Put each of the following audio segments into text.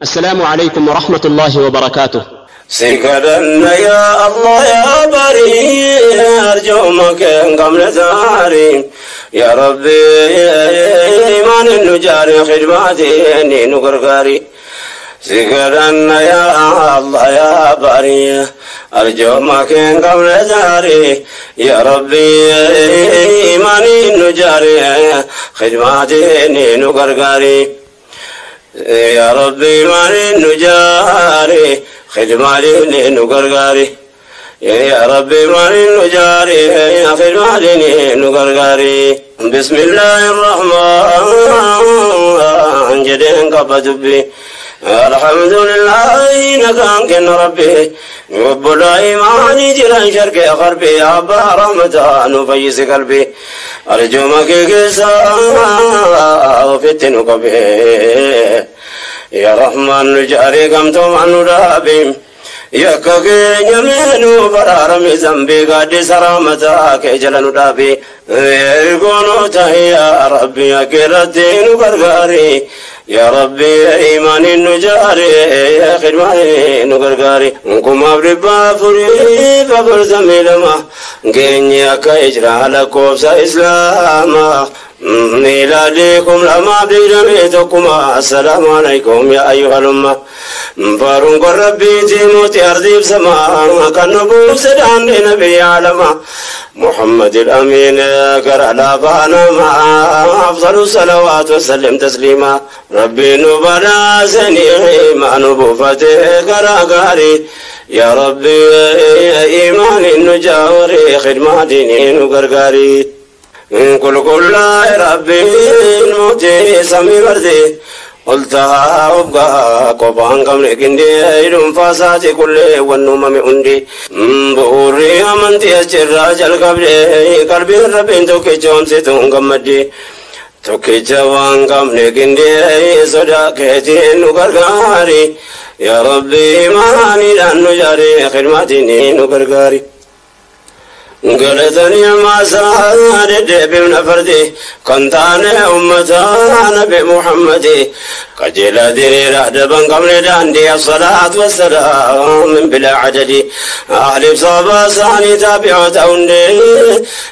السلام عليكم ورحمة الله وبركاته. سكرنا يا الله يا بري أرجومك قبل داري يا ربي إيمان النجار خدماتي إني نقرقاري. سكرنا يا الله يا بري أرجومك قبل داري يا ربي إيمان النجار خدماتي إني نقرقاري. يا ربي إيمان النجار خدماتي نقرقاري. يا ربي إيمان النجار خدماتي نقرقاري. بسم الله الرحمن جدين قبض الحمد لله نكان ربي رب الإيمان جيران شرقي غربي أبا رمضان وفيس قلبي أرجومك كيسا وفتن قبي يا رحمن جاري قمتم عن رابي يا كاكي يمين برارمي ذنبي قد سرامتك جلن رابي يكونوا يا ربي يا كرتين وقرقاري يا ربي إيمان النجاري يا خدماني نقرقاري نكم أبربا فري فبر زميلما كينيا كإجرا لكوبس إسلاما ميلادكم لما بيدميتكما السلام عليكم يا أيها الأمة فارنق ربي تيموت أرضي بسما كالنبوب سدان لنبي عالما محمد الأمين كرا لا بانا مع أفضل الصلوات وسلم تسليما ربي نبلا سني ما نبوفته كرا غاري يا ربي إيمان النجاوري خدمة ديني نقرقاري كل كل ربي الموتي سمي وردي قلتها أبقى قبان قمر كندي إلهم فاساتي كل والنوم مئندي بوري أمنتي أجر جل قبلي قلبي ربي توكي جوم ستون قمدي توكي جوان قمر كندي صداقتي نقرقاري يا ربي ماني لأنه جاري خدمتي نقرقاري قلتني ما سادد بمن فردي كنت أنا أمتا نبي محمد قجل ديري رهدبا قبل داندي الصلاة والسلام من بلا عدد أهل بصابة ساني تابعة تاوندي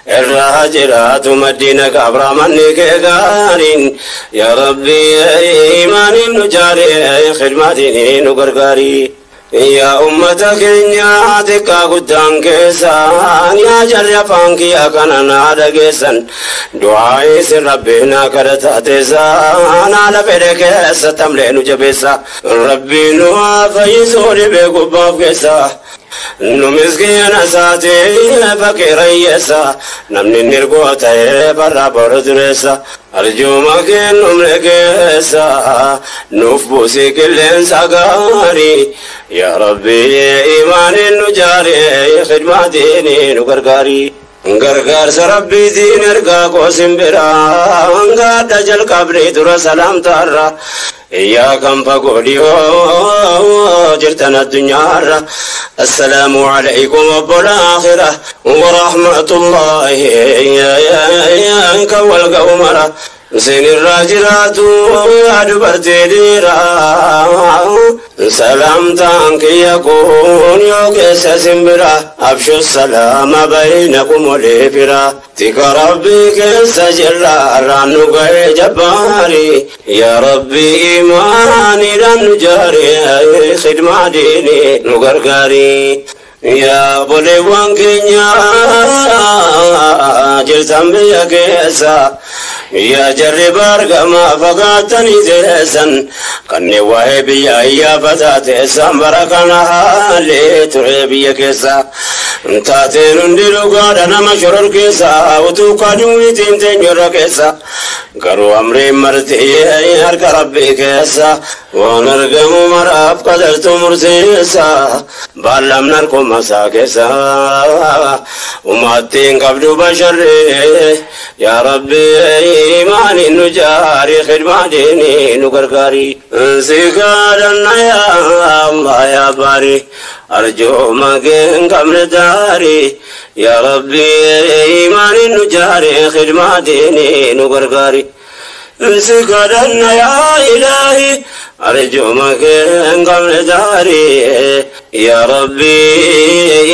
الراجلات مدينة كبرى مني كغارين يا ربي إيمان النجاري خدمتي نقرقاري يا أمتك يا تكا قدام كيسان يا جر فانك يا كنانا دقيسان دعائي سر ربنا كرتا تيسان على فدك ستملين جبيسا ربي نوا فيسوري بقباف كيسا نمسكين ساتي فقير يسا نمني نرقوتا برا بردرسا أرجو ما كن نملكسا نفبوسي كل سقاري يا ربي إيمان النجاري خدمة ديني نقرقاري غرغر سربي دين ارقا قوسم برا انقاد جل قبري در سلام تارا إياكم فقولي جرتنا الدنيا السلام عليكم رب الآخرة ورحمة الله يا والقومرة سين الراجلات يا دبرتي ديرا سلام تانك يكون يوكس سمبرا أبشو السلام بينكم وليفرا تك ربي كسجل رانو جباري يا ربي إيماني لن جاري خدمة ديني نقرقاري يا بوليوان كينيا جلتان بيا كيسا يا جرب أرقما فقاتني تيسا كني وهبي يا فتاة سامبركنا حالي تربي كيسا تاتين نديرو قادنا مشرور كيسا وتوكادو ويتين تنجر كيسا قرو أمري مرتي هرك ربي كيسا ونرقم مراب قدرت مرتيسا بالام نركم مساكسا وماتين قبل بشر يا ربي إيماني نجاري خدمة ديني نقرقاري سيقالنا يا الله يا باري أرجو ما كن قبل داري يا ربي إيماني نجاري خدمة ديني نقرقاري سيقالنا يا إلهي Arjuma kee qabne daarii yaa rabbi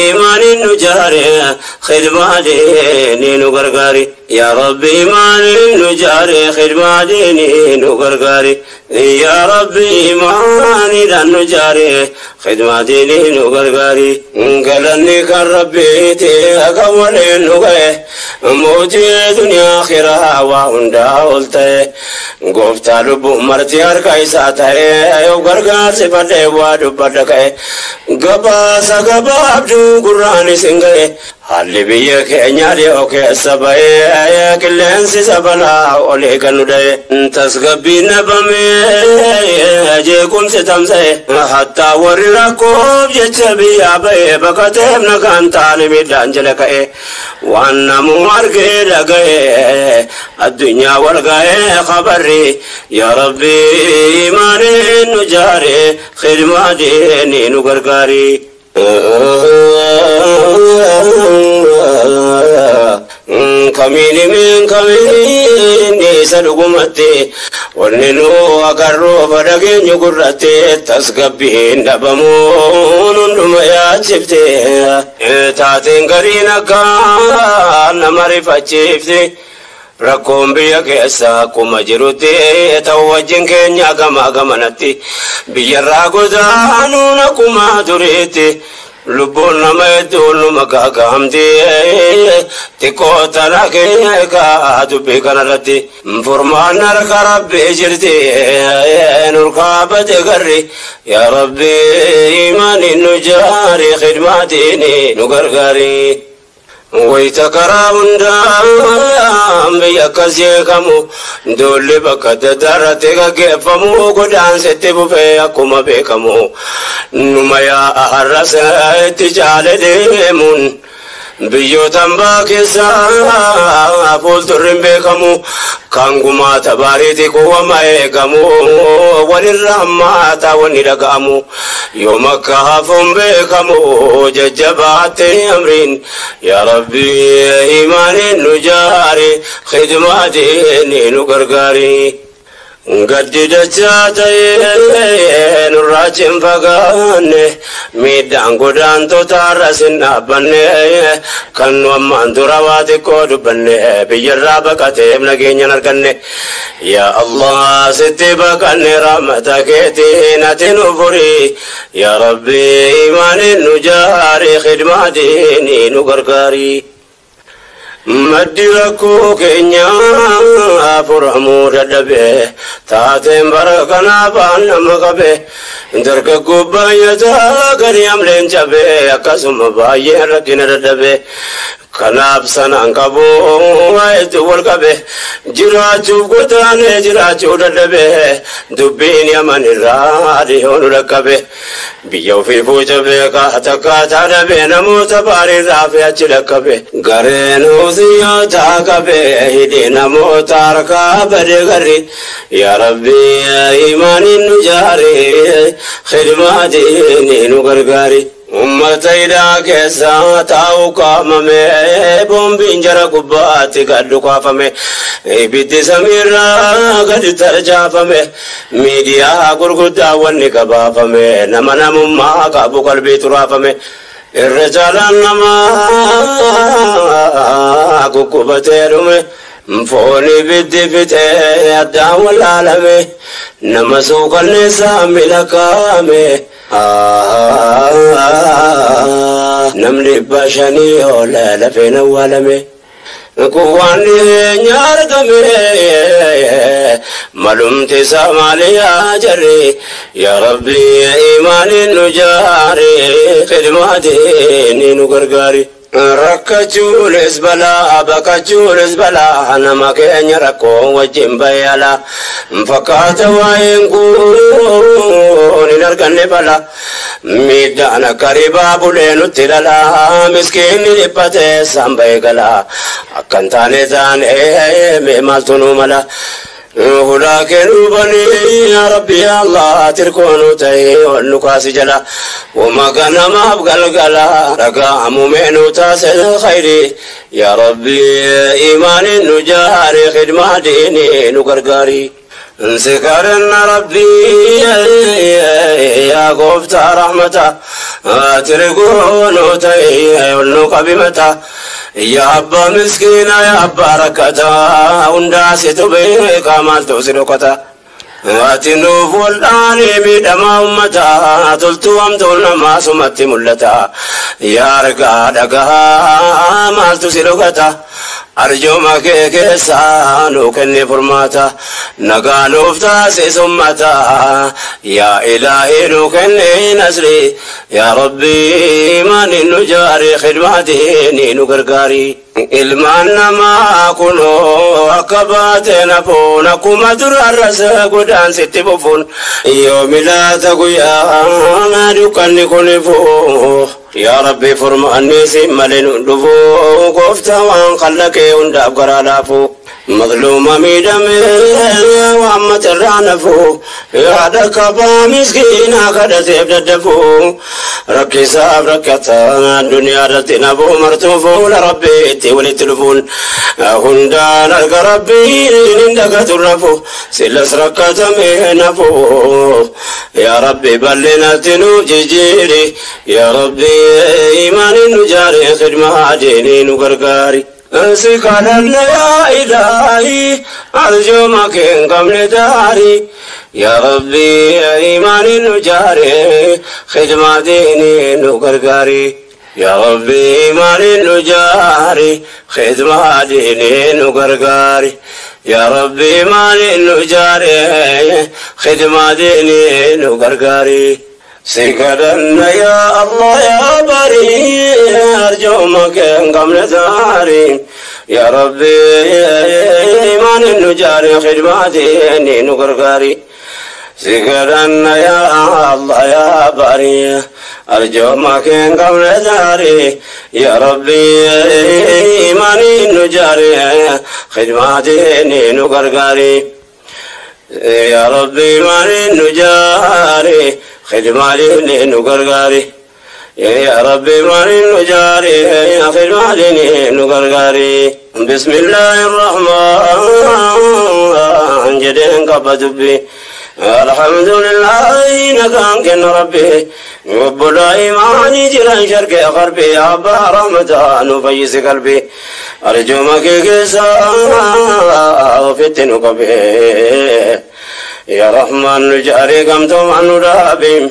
imaaniin nu jaare khidmaa diinii nu gargaari yaa rabbi imaaniin nu jaare khidmaa diinii nu gargaari yaa rabbi imaaniidhaan nu jaare khidmaa diinii nu gargaari galanni kan rabbiiti akka waliin nu ga'e mootii duniyaa akhiraa waa hundaa ol ta'e gooftaa lubbuu marti harka isaa ta'e yoo gargaarsi fadhee waa dubbadha ka'e gabaasa gabaabduu gurraan isin ga'e haalli biyya keenyaa dhiyoo keessa ba'ee qilleensi sabalaa olii kan nu dha'e tasgabbiin dhabamee jeequmsi tamsa'e hattaa warri rakkoof jecha biyyaa ba'e baqateef nagaan taane miidhaan jala ka'e waan namuu argee dhaga'e addunyaa wal ga'ee khabarri yaa rabbi imaaniin nu jaare khidmaa diinii nu gargaari. Kamiini min kamiini isa dhugumatti wanni nu agarruu fadhageenyu gurratti tasgabbiin dhabamuun hunduma yaachifte taateen gariin akka nama rifachiifte rakkoon biyya keessa akkuma jirutti ta'u wajjin keenya gama gamanatti biyyarraa godaanuun akkuma duriitti lubbuun nama hedduun numa gaagaamti xiqqoo tana keekaa dubbii kanarratti furmaan harka rabbii jirti nurkaabate garri yaa rabbi imaaniin nu jaari khidmaatiin nu gargaari. Wayita karaa hundaan biyya akkas jeeqamu doolli bakka adda addaarratti gaggeeffamu godaansitti bufee akkuma beekamu numa yaa'a har'as itti caale deemuun biyyoota hambaa keessaa fuuldurri hin beekamu kan gumaata baariiti kuwama eegamu walirra hammaataa wanni dhaga'amu yoom akka hafuun beekamu jajjabaatte amriin yaa rabbi imaaniin nu jaari khidmaa diinii nu gargaari. Gaddi dachaa ta'ee nurraa hin fagaanne miidhaan godaantota har'as hin dhaabbanne kan nu ammaan dura waa xiqqoo dubbanne biyyarraa baqateef nageenya hin arganne yaa Allah sitti baqanne rahmata keetiin ati nu furi yaa rabbi imaaniin nu jaari khidmaa diinii nu gargaari. Maddi rakkoo keenyaa furamuu dadhabe taateen bara kanaaf nama qabe dargaggoo baay'ataa gadi amleen cabe akkasuma baay'een rakkina dadhabe kanaaf sanaan qabu waa'eetu wal qabe jiraachuuf godaanee jiraachuu dadhabe dubbiin yaman irraa dhiyoo nu dhaqqabe biyya ofii fuuca beekaa takkaataa dhabe namoota baariirraa fi achi dhaqqabe gareen husiyyootaa qabe hidhee namoota harkaa bade garri yaa rabbi imaaniin nu jaari khidmaa diinii nu gargaari. Ummata hidhaa keessa taa'u kaamame boombiin jara gubbaatti gad dhukaafame ibiddi samiirraa gadi tarjaafame miidiyaa gurguddaa wanni gabaafame nama namummaa qabu qalbii turaafame irra caalaan namaa guggubatee dhume foon ibiddi fixee addaan wallaalame nama suukanneessaa milakaame. Namni 500 ol lafeen awwaalame kuwaan dhiyeenya argame malumti isaa maaliyaa jarri yaa rabbi imaaniin nu jaari khidmaa diinii nu gargaari. Rakkachuunis balaa baqachuunis balaa nama keenya rakkoo wajjin bayyala fakkaata waa'een kun hin arganne bala miidhaan akka ribaa bulee nutti dhala miskiinni dhiphatee samba'ee gala akka hin taane taane mee maaltu nu mala. Hulaa kennuu banii yaa rabbi yaa Allah tirkoonuu ta'ee ol nu kaasi jala wama ganamaaf galgala dhaga'amu meenuu taasise khayri yaa rabbi imaaniin nu jaari khidmaa diinii nu gargaari. سكرنا ربي يا غفت رحمته اتركون ونقبمته يا أبا مسكينة يا أبا ركتا ونداس تبيك ما توسلكتا واتنوف والآن ميدما أمتا تلتو أمتون ما سمت ملتا يا رقا دقا ما تسلكتا أرجو ما كيسا نوكني فرماتا نقالو فتاسي سمتا يا إلهي نوكني نسري يا ربي ما نجاري خدمتي نقرقاري ilmaan namaa kunoo akka baate nafuun akkuma durarras godaansitti fufuun yoo milaata guyyaa dukkanni kun ifuu yaa rabbi furmaanni si malee nu dhufuu gooftaa waan qallaqee hundaaf garaa laafuu مظلوم ميدمي وعمة الرعنفو يا دكبا مسكينة قد تبدفو ركسا ركتا الدنيا رتنبو مرتوفو لربي ولتلفون هندان القربي عندك ترفو سلس ركتا مهنفو يا ربي بلنا تنو جيجيري يا ربي إيمان نجاري خدمة ديني نقرقاري سكننا يا إلهي أرجو ما كن قبل داري يا ربي إيمان نجاري خدمة ديني نقرقاري يا ربي إيمان نجاري خدمة ديني نقرقاري يا ربي إيمان نجاري خدمة ديني نقرقاري سكرنا يا الله يا بري أرجو ما كان قبل داري يا ربي إيمان النجاري خدمتي نقرقاري سكرنا يا الله يا بري أرجو ما كان قبل داري يا ربي إيمان النجاري خدمتي نقرقاري يا ربي إيمان النجاري خدمة نقرقاري يا ربي ما نجاري خدمة نقرقاري بسم الله الرحمن جدين قبضبي الحمد لله نكان ربي رب الإيمان جران شرقي غربي أبا رحمة نفيس قلبي أرجو مكيسا فتن قبي يا رحمن جاري قمتم عن رابي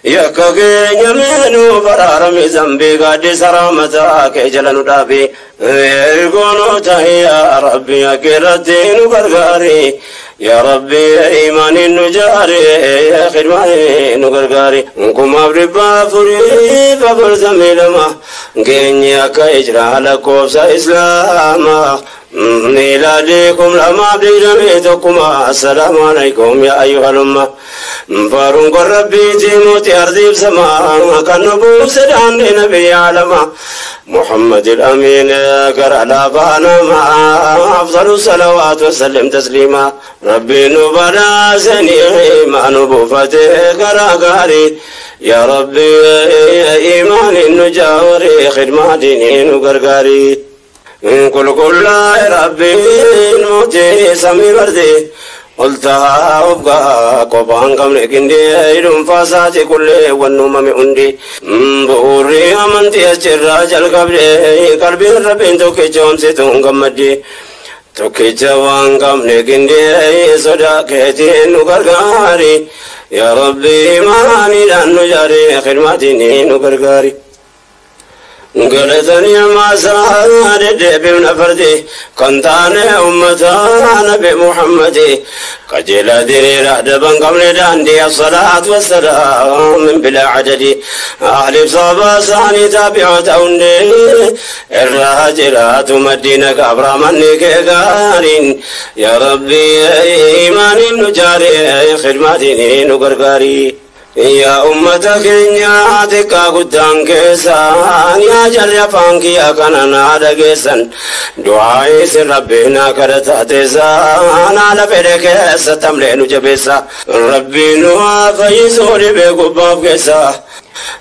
يا كوكي يمينو فرارمي ذنبي قد سرامتك جلن رابي يرقونو تهي يا ربي يا كردين وقرقاري يا ربي إيمان النجاري يا خدماني نقرقاري نكم أبربا فري فبر زميلما كينيا كإجرا لكوفس إسلاما ميلادكم لما بيدميتكما السلام عليكم يا أيها الأمة فارون ربي تيموتي أرضي بسماء كان نبو سدان لنبي عالما محمد الأمين قرأ لابانا مع أفضل الصلوات وسلم تسليما ربي نبلا سني ما نبو فتح قرأ قاري يا ربي إيمان النجاري خدمة ديني نقرقاري كل كل ربي الموتي سمي بردي قلتها أبقى قبان قمر كندي إلهم فاساتي كل والنوم مئندي بوري أمنتي أجر جل قبلي قلبي ربي توكي جوم ستون قمدي توكي جوان قمر كندي صداقتي نقرقاري يا ربي ماني لأنه جاري خدمتي نقرقاري قلتني ما سعد بن فردي كنت أنا أمة نبي محمد قجل دير أدبا قبل داندي الصلاة والسلام من بلا عدد أهل صبا ساني تابعة أوني الراجلات مدينة كبر مني كغارين يا ربي إيمان النجاري خدمتي نقرقاري يا أمة كينيا تكا قدام كيسان يا جل فانكي يا كنانا دقيسان دعائي سر ربنا كرتا تيسان على فيدك ستملين جبيسا ربي نوا فيسوري بقباب كيسا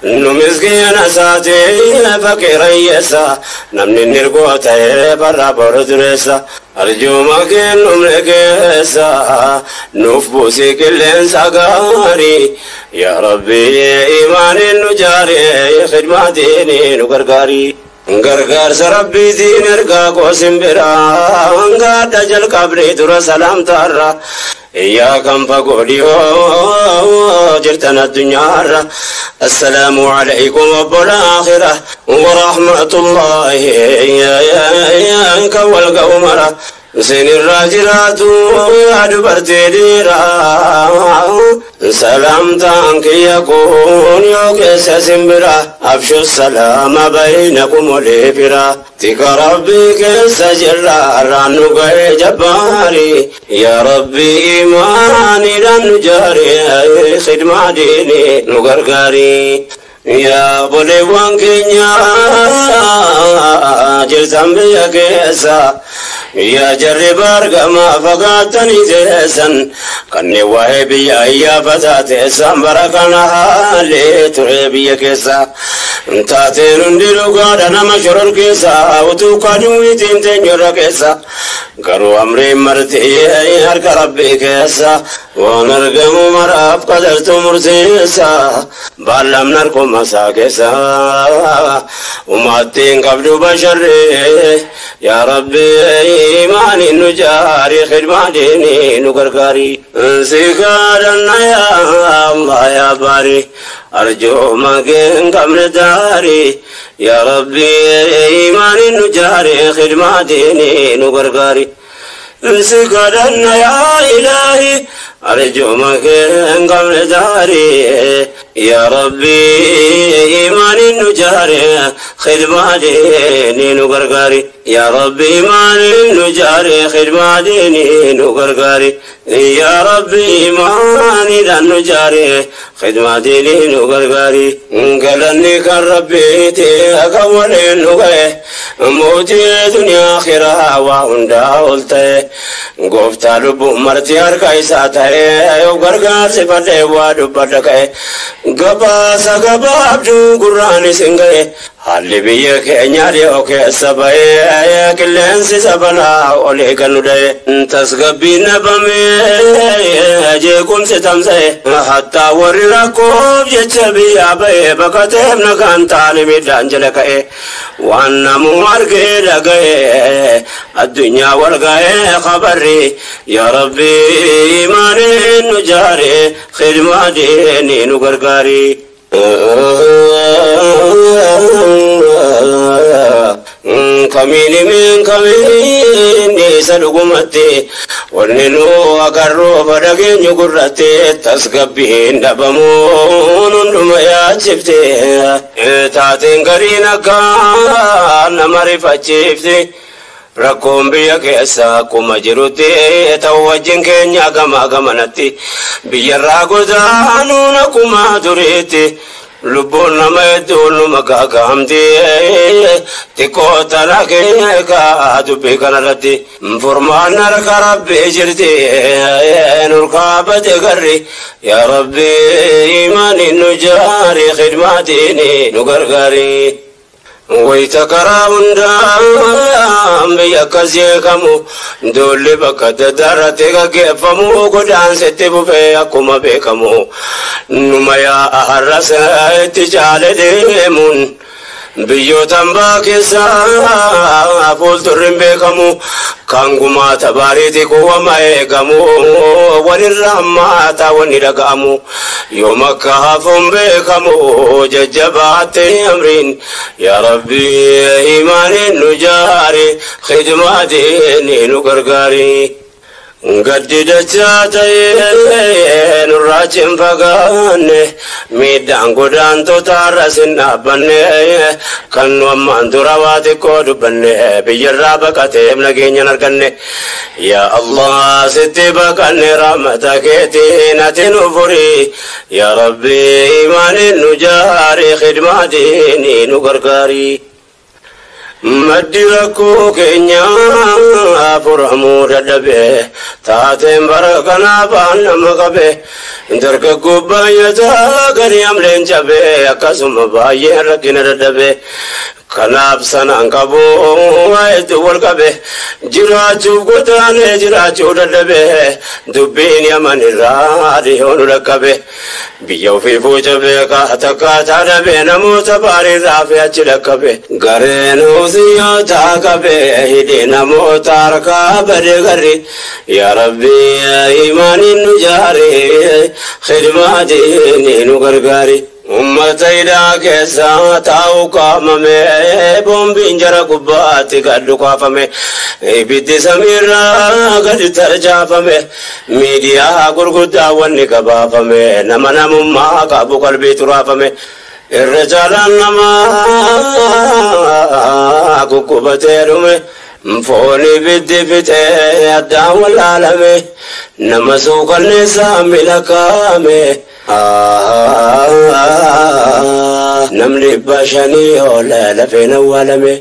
Nu miskiina saatee faqiirayyeessa namni nirgoo ta'ee barra boru dureessa. Arjuma kennumne keessa nuuf buusii qilleensa gaarii. Yaa Rabbi imaaniin nu jaaree khidmaatiin nu gargaarii. Gargaarsa Rabbiitiin ergaa koosin biraa gaadha jalqabnee dura salaamtaarra. Iyyaa kan fagoo dhiyoo jirtan addunyaarra. Assalaamu alaykum obbola aakhira warahmatullaahi kan wal ga'u mara. Isinirraa jiraatu yaa dubartii dhiiraa. Salaamtaan kiyya kun yoo keessa simbira. Abshu salaama baynakum walii fira. Tika Rabbii keessa jirra irraan nu ga'ee jabbaari. Yaa Rabbi imaaniidhaan nu jaari khidmaa diinii nu gargaari. Yaa obboleewwan keenya jirtan biyya keessa. Yaa jarri baargamaa fagaattanii teessan kanneen waa'ee biyya iyyaafataa teessan bara kana haalee ture biyya keessa. Taateen hundi dhugaadha nama shoror keessa utuu kaduwiitiin teenyurra keessa. Garuu amriin marti harka Rabbii keessa waan argamu maraaf qadartu murteessa. Baallamni harkuma isaa keessa uummattiin qabdu basharree. Yaa Rabbi imaaniin nu jaari khidmaatiin nu gargaari. Si kadhanna yaa Allah yaa baari arjooma kee hin qabne daari. Yaa Rabbi imaaniin nu jaari khidmaatiin nu gargaari. Si kadhanna yaa Ilaahi arjooma kee hin qabne daari. Yaa Rabbi imaaniin nu jaari khidmaatiin nu gargaari. Yaa Rabbi imaaniin nu jaari khidmaatiin nu gargaari. Yaa Rabbi imaaniidhaan nu jaari khidmaatiin nu gargaari. Galanni kan Rabbiiti akka waliin nu ga'e mootii duniyaa akhiraa waa hundaa ol ta'e. Gooftaa lubbuu marti harka isaa ta'e yoo gargaarsi fadhee waa dubbadha ka'e. Gabaasa gabaabduu gurraan isin ga'e. Haalli biyya keenyaa dhiyoo keessa ba'ee qilleensi sabanaa olii kan nu dha'e. Tasgabbiin dhabamee jeequmsi tamsa'e. Hattaa warri rakkoof jecha biyyaa ba'e baqateef nagaan taane miidhaan jala ka'e. Waan namuu argee dhaga'e addunyaa wal ga'ee khabarri. Yaa Rabbi imaaniin nu jaare khidmaatiin nu gargaari. Kamiin min kamiin isa dhugumatti wanni nu agarru fadhageenyu gurratti tasgabbiin dhabamuun hunduma yaachifte. Taateen gariin akka nama rifachiifte. Rakkoon biyya keessa akkuma jirutti ta'u wajjin keenya gamaa gamanatti biyyarraa godaanuun akkuma duriitti. Lubbuun nama hedduun numa gaagaamti xiqqoo tana keekaa dubbii kanarratti. Furmaan harka Rabbii jirti nurkaabate garri. Yaa Rabbi imaaniin nu jaari khidmaatiin nu gargaari. Wayita karaa hundaan biyya akkas jeeqamu duulli bakka adda addaarratti gaggeeffamu godaansitti bufee akkuma beekamu. Numa yaa'a har'as itti caale deemuun biyyoota hambaa keessaa fuuldurri hin beekamu. Kan gumaata baariitii kuwwama eegamu walirra hammaataa wanni dhaga'amu. Yoom akka hafuun beekamu jajjabaatte amriin. Yaa Rabbi imaaniin nu jaari khidmaatiin nu gargaari. Gaddi dachaa ta'ee nurraa hin fagaanne miidhaan godaantota har'as hin dhaabbanne kan nu ammaan dura waa xiqqoo dubbanne biyyarraa baqateef nageenya hin arganne. Yaa Allah sitti baqanne rahmata keetiin ati nu furi. Yaa Rabbi imaaniin nu jaari khidmaatiin nu gargaari. Maddi rakkoo keenyaa furamuu dadhabe taateen bara kanaa baan nama qabe dargaggoo baay'ataa gadi. gari amleen jabee akkasuma baay'ee rakkina dadhabee kanaaf sanaan qabu waa'eetu wal qabe jiraachuuf gotaanee jiraachuu dadhabe dubbiin Yaman irraa dhiyoo nu dhaqqabe biyya ofii fuuca beekaa takkaataa dhabe namoota baariirraa fi achi dhaqqabe gareen husiyoota qabe hidhi namoota harkaa bade garri yaa Rabbi imaaniin nu jaari khidmaatiin nu gargaari. Ummata hidhaa keessa taa'u kaamame boombiin jara gubbaatti gad dhukaafame ibiddi samiirraa gadi tarcaafame miidiyaa gurguddaa wanni gabaafame nama namummaa qabu qalbii turaafame irra caalaan namaa guggubatee dhume foon ibiddi fixee addaan wallaalame nama suukanneessaa milakaame. Namni 500 ol lafeen awwaalame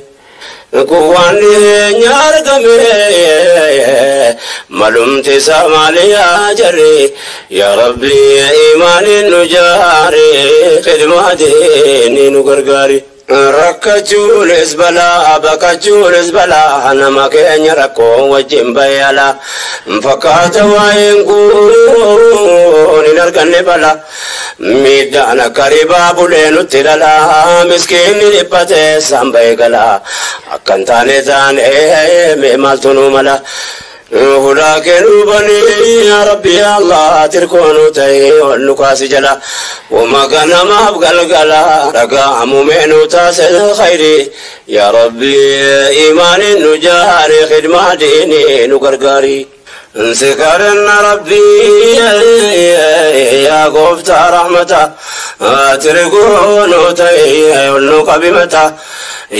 kuwaan dhiyeenya argame malumti isaa maaliyaa jarri yaa Rabbi imaaniin nu jaari khidmaatiin nu gargaari. Rakkachuunis balaa baqachuunis balaa nama keenya rakkoo wajjin bayyala fakkaata waa'een kun hin arganne bala miidhaan akka ribaa bulee nutti dhala miskiinni dhiphatee samba'ee gala akkan taane taane mee maaltu nu mala. Hulaa kennuu banii yaa Rabbi yaa Allah tirkoonuu ta'ee ol nu kaasi jala wama ganamaaf galgala dhaga'amu meenuu taasisa khayri yaa Rabbi imaaniin nu jaari khidmaa diinii nu gargaari. Sikaranna Rabbi yaa gooftaa rahmata tirkoonuu ta'ee ol nu qabimata.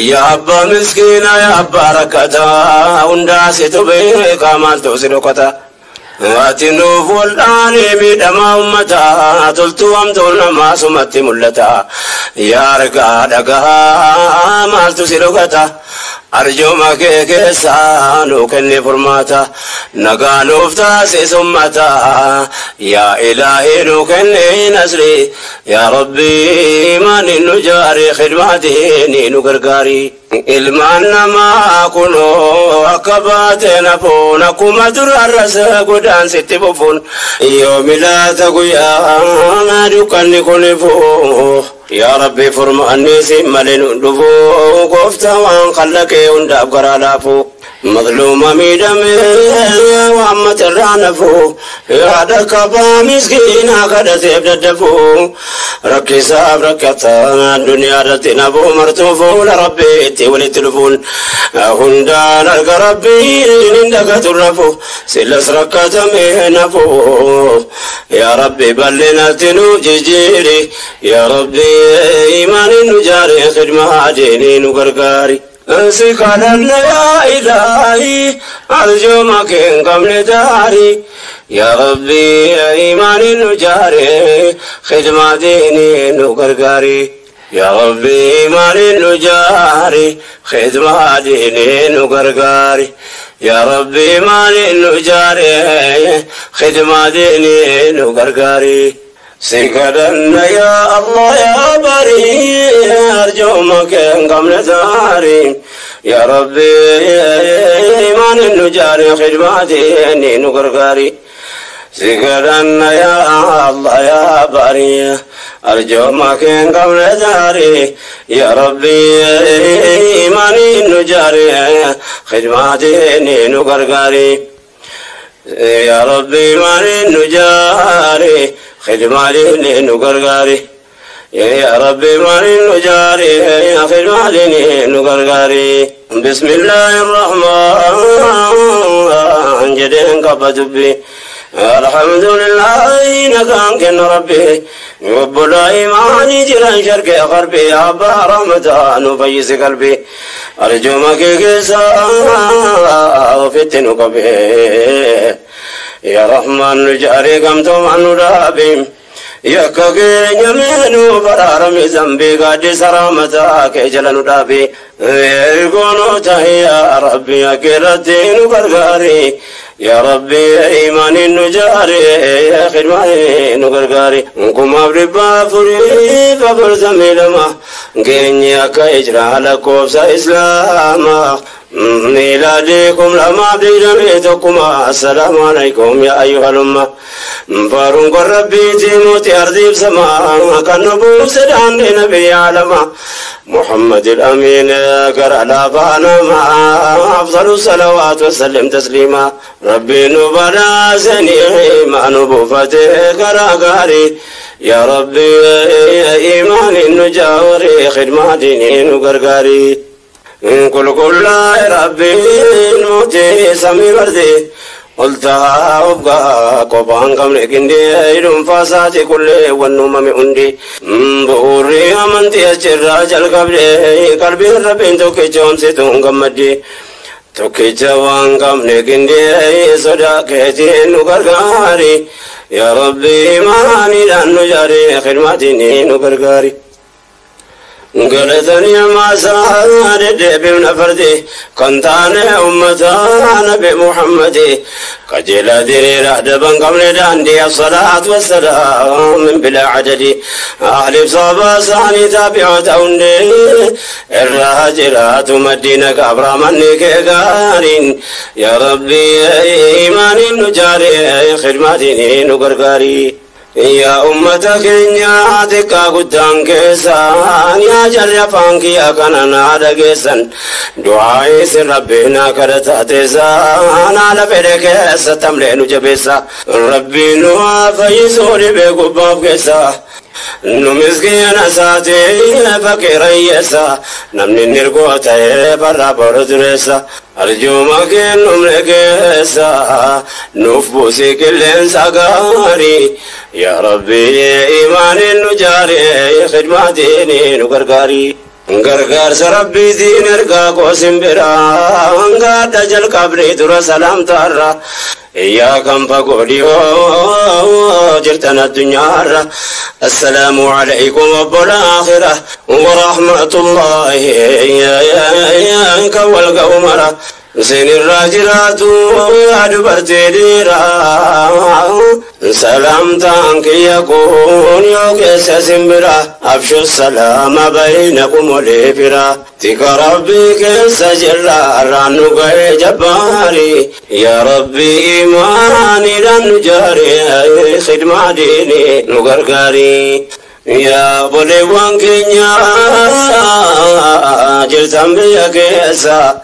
Yaa abbaa miskiina yaa abbaa rakkataa hundaa situ beekaa maaltu si dhokata. Ati nuuf wal'aanee miidhamaa uummataa toltuu hamtuun namaa sumatti mul'ata. Yaa argaa dhagaa maaltu si dhokata. Arjooma kee keessaa nuu kenni furmaata nagaa nuuf taasisi ummata yaa ilaahii nuu kenni nasri yaa Rabbi imaaniin nu jaari khidmaatiin nu gargaari. Ilmaan namaa kunoo akka baate nafuun akkuma durarras godaansitti fufuun yoo milaata guyyaa dukkanni kun ifuu yaa Rabbi furmaanni si malee nu dhufuu gooftaa waan khallaqee hundaaf garaa laafuu mazluuma miidhamee waan matarraa nafuu yaada qabaa miskiinaa kadhateef daddafuu rakkisaaf rakkataa duniyaa irratti nafuu martuu fuula Rabbiitti walitti dhufuun hundaan arga Rabbiin hin dagatu rafu silas rakkatamee nafuu yaa Rabbi bal'inatti nu jijjiiri yaa Rabbi imaaniin nu jaari khidmaa diinii nu gargaari. Sikaranna yaa ilaahi arjooma kee hin qabne daari yaa Rabbi imaaniin nu jaari khidmaa diinii nu gargaari. Yaa Rabbi imaaniin nu jaari khidmaa diinii nu gargaari. Yaa Rabbi imaaniin nu jaari khidmaa diinii nu gargaari. Sikaranna yaa Allah yaa bari arjooma kee hin qabne daari yaa Rabbi imaaniin nu jaari khidmaa diinii nu gargaari. Sikaranna yaa Allah yaa bari arjooma kee hin qabne daari yaa Rabbi imaaniin nu jaari khidmaa diinii nu gargaari. Yaa Rabbi imaaniin nu jaari khidmaa diinii nu gargaari. Yaa Rabbi imaaniin nu jaari khidmaa diinii nu gargaari. Bismillaahi rahmaan jedheen qaba dubbii. Alhamdulillahi nagaan kenna Rabbi obbolaa imaanii jiran sharqee qarbii abbaa rahmataa nu fayyisi qalbii arjooma kee keessaa ofitti nu qabee yaa Rahmaan nu jaarii gamtoomaan nu dhaabi yakka keenya meenuu baraarami zambii gaaddisa rahmataa kee jala nu dhaabi ergoonoo tahi yaa Rabbi akkiratti nu gargaari. يا ربي إيمان النجاري خدمة نغرغاري كما بربا فري فبرزمي لما كينيا كإجرا لكوفس إسلاما ميلادكم لما بيدميتكما السلام عليكم يا أيها الأمة فارون ربي تيموتي أرضي بسما كان نبو سدان نبي عالما محمد الأمين قرأ لا مع أفضل الصلوات وسلم تسليما ربي نبلا سني ما نبوفتي قرأ قاري يا ربي إيمان النجاوري خدمة ديني نقرقاري كل كل ربي الموتي سمي بردي قلتها وابقى قبان قمل كندي إلهم فاساتي كل والنوم مئندي بوري أمنتي أجر جل قبلي قلبي ربي توكي جوم ستون قمدي توكي جوان قمل كندي صداقتي نقرقاري يا ربي ماني لأنه جاري خدمتي نقرقاري قلتني ما سعد بمن فردي كنتان أمتان بمحمد قجل دري رهدبا قبل داندي الصلاة والسلام من بلا عدد أهل صبا ساني تابعة أوندي الراجلات مدينة قبر منك قارين يا ربي إيمان النجاري خدمتي نقرقاري يا أمتك يا تكا قدام كيسان يا جر فانك يا كنانا دقيسان دعائي سر ربنا كرتا تيسان على فريك ستملين جبيسا ربي نوا فيسوري بقباب كيسا نمسكين ساتي فقير يسا نمني نرقوتي برا بردرسا أرجو ما كن نملكسا نفبوسي كل سقاري يا ربي إيمان النجاري خدمة ديني نقرقاري غرغر سربي دين ارقا قوسم برا انقاد جل قبري در سلام تارا إياكم فقولي جرتنا الدنيا السلام عليكم وبالآخرة ورحمة الله يا والقومرة سين الراجلات يا دبرتي ديرا سلام تانك يكون يوكس سمبرا أفشو السلام بينكم وليفرا تك ربي كسجل رانو جباري يا ربي إيماني لن جاري خدمة ديني نقرقاري يا بولي كينيا جلتم بيا كيسا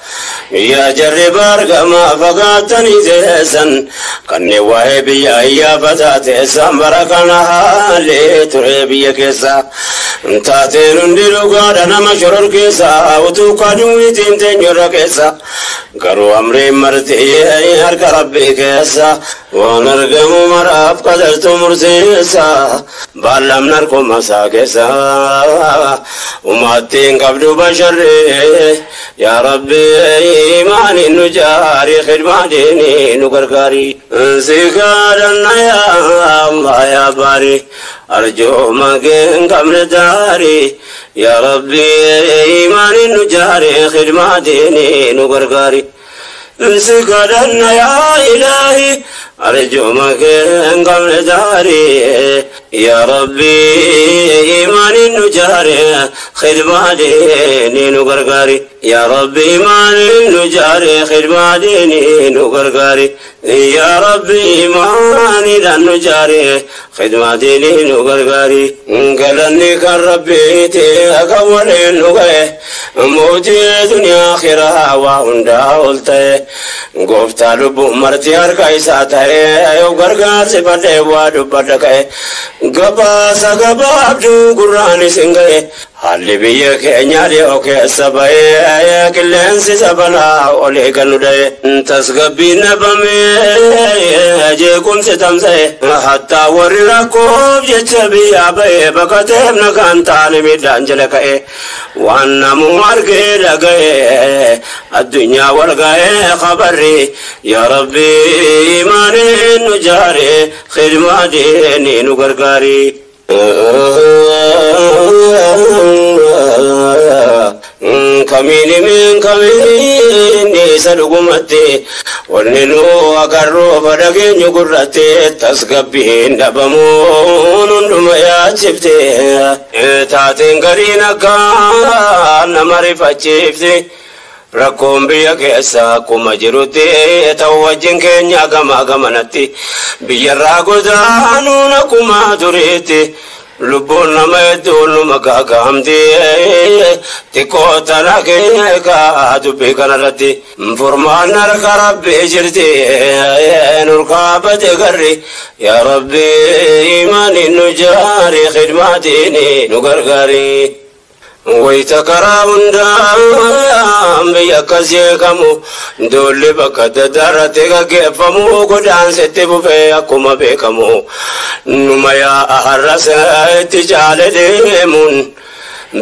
يا جرب أرقما فقاتني تيسا كني وهبي يا فتاتيسا بركنا حالي تربي كيسا تاتين ديرو قادنا مشرور كيسا وتوقع دويتين تنجر كيسا قروا أمري مرتي هرك ربي كيسا ونرقم مراب قدرت مرسيسا بالم نرقم مساكسا وماتين قبل بشر يا ربي إيماني نجاري خدمة ديني نقرقاري سيكارنا يا الله يا باري أرجو مكين قبل داري يا ربي إيماني نجاري خدمة ديني نقرقاري سيكارنا يا إلهي أرجو مكين قبل داري يا ربي إيماني نجاري خدمة ديني نقرقاري يا ربي إيماني نجاري خدمة ديني نقرقاري يا ربي إيماني نجاري خدمة ديني نقرقاري قالني كان ربي تأكول نقي موتي دنيا آخرة وهندا قلتي قفت لب مرتي أركي ساتي وقرقار سفر ودبدك قباس قبابدو قراني سنقي حالي بيك نياري اوكي سباي كلن سبنا اولي كنودي تسغبي نبمي جيكم ستمسي حتى ورراكم جتبي ابي بكتب نكان تاني مدانجلك وانا مارك لقي الدنيا والقي خبري يا ربي إيماني نجاري خدمة ديني نقرقاري كمين من كمين سلقمتي Wanni nu agarru fadhageenyu gurratti tasgabbiin dhabamuun hunduma yaachifte. Taateen gariin akka nama rifachiifte. Rakkoon biyya keessa akkuma jirutti ta'u wajjin keenya gama gamanatti biyyarraa godaanuun akkuma duriitti lubbuun nama hedduun numa gaagaamti xiqqoo tana keeka dubbii kanarratti furmaan harka Rabbii jirti nurkaa bade garri. Yaa Rabbi, imaaniin nu jaari, khidmaatiin nu gargaari. Wayita karaa hundaan biyya akkas jeeqamu, doolli bakka adda addaa irratti gaggeeffamu, godaansitti fufee akkuma beekamu numa yaa'a har'as itti caale deemuun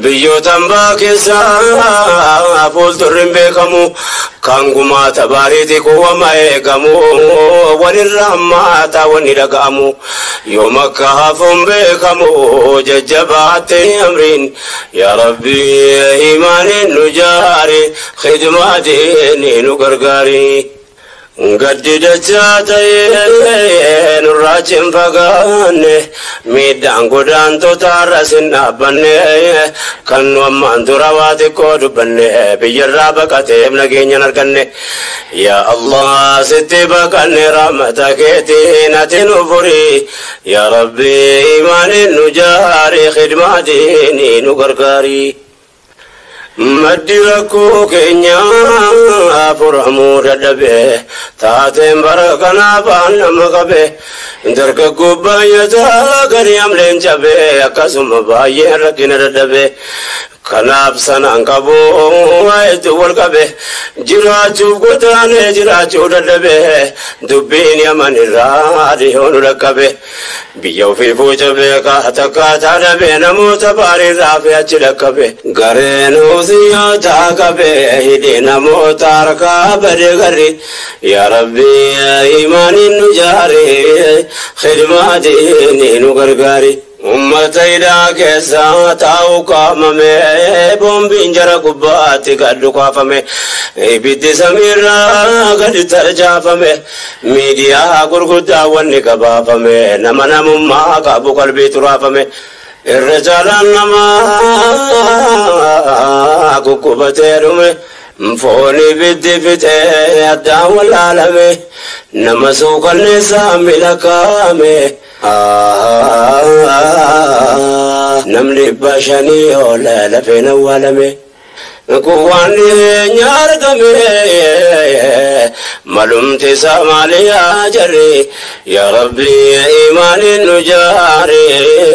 biyyoota hambaa keessaa fuuldurri hin beekamu, kan gumaata baariiti kuwama eegamu walirra hammaata wanni dhaga'amu yoom akka hafuun beekamu jajjabaatte amriin. Yaa Rabbi, imaaniin nu jaari, khidmaatiin nu gargaari. Gaddi dachaa ta'ee nurraa hin fagaanne, miidhaan godaantota irras hin dhaabbanne. Kan nu ammaan dura waa xiqqoo dubbanne, biyyarraa baqateef nageenya hin arganne. Yaa Allah, sitti baqanne, rahmata keetiin ati nu furi. Yaa Rabbi, imaaniin nu jaari, khidmaatiin nu gargaari. Maddi rakkoo keenyaa furamuu dadhabe, taateen bara kanaaf nama qabe, dargaggoo baay'ataa gadi amleen cabe, akkasuma baay'een rakkina dadhabe. Kanaaf sanaan qabu hedduu wal qabe, jiraachuuf godaanee jiraachuu dadhabe. Dubbiin Yaman irraa dhiyoo nu dhaqqabe, biyya ofii fuuca beekaa takkaataa dhabe, namoota baariirraa fi achi dhaqqabe. Gareen husiyoota qabe hidhee namoota harkaa bade garri. Yaa Rabbi, imaaniin nu jaari, khidmaatiin nu gargaari. Ummata hidhaa keessa taa'u qaamame, boombiin jara gubbaatti gad dhukaafame, ibiddi samiirraa gadi tarjaafame, miidiyaa gurguddaa wanni gabaafame, nama namummaa qabu qalbii turaafame. Irra caalaan namaa guggubatee dhume, foon ibiddi fixee addaan wallaalame, nama suukanneessaa milakaame. Namni 500 ol lafeen awwaalame. Kun waan dhiyeenya argame, malumti isaa maali yaa jarri? Yaa Rabbi, imaaniin nu jaari,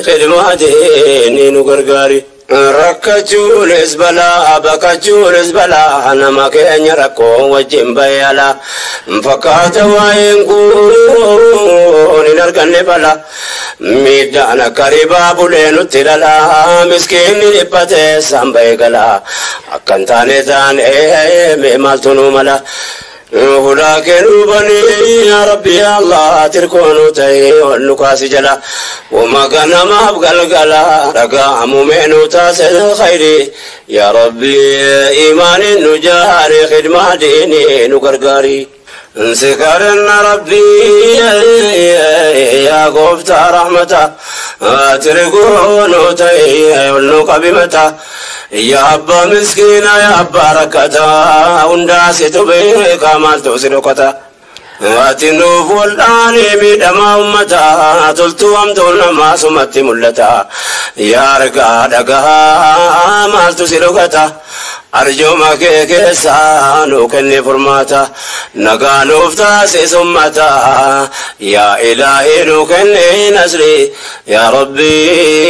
khidmaatiin nu gargaari. Rakkachuunis balaa, baqachuunis balaa, nama keenya rakkoo wajjin bayala fakkaata. Waa'een kun hin arganne bala, miidhaan akka ribaa bulee nutti dhala, miskiinni dhiphatee samba'ee gala. Akkan taane taane mee maaltu nu mala? Hulaa kennuu banii, yaa Rabbi, yaa Allah, tirkoonuu ta'ee ol nu kaasi jala. Wama ganamaaf galgala dhaga'amu meenuu taasise khayri. Yaa Rabbi, imaaniin nu jaari, khidmaa diinii nu gargaari. Si kadhanna Rabbii, yaa gooftaa rahmata, tirkoonuu ta'ee ol nu qabi mata. Yaa abbaa miskiina, yaa abbaa rakkataa, hundaa situ beekaa, maaltu si dhokata? Ati nuuf wal'aanii miidhamaa ummataa, toltuu hamtuun namaa sumatti mul'ata. Yaa argaa dhagahaa, maaltu si dhokata? Arjooma kee keessaa nuu kenni furmaata, nagaa nuuf taasisi ummata. Yaa Ilaahii, nuu kenni nasri. Yaa Rabbi,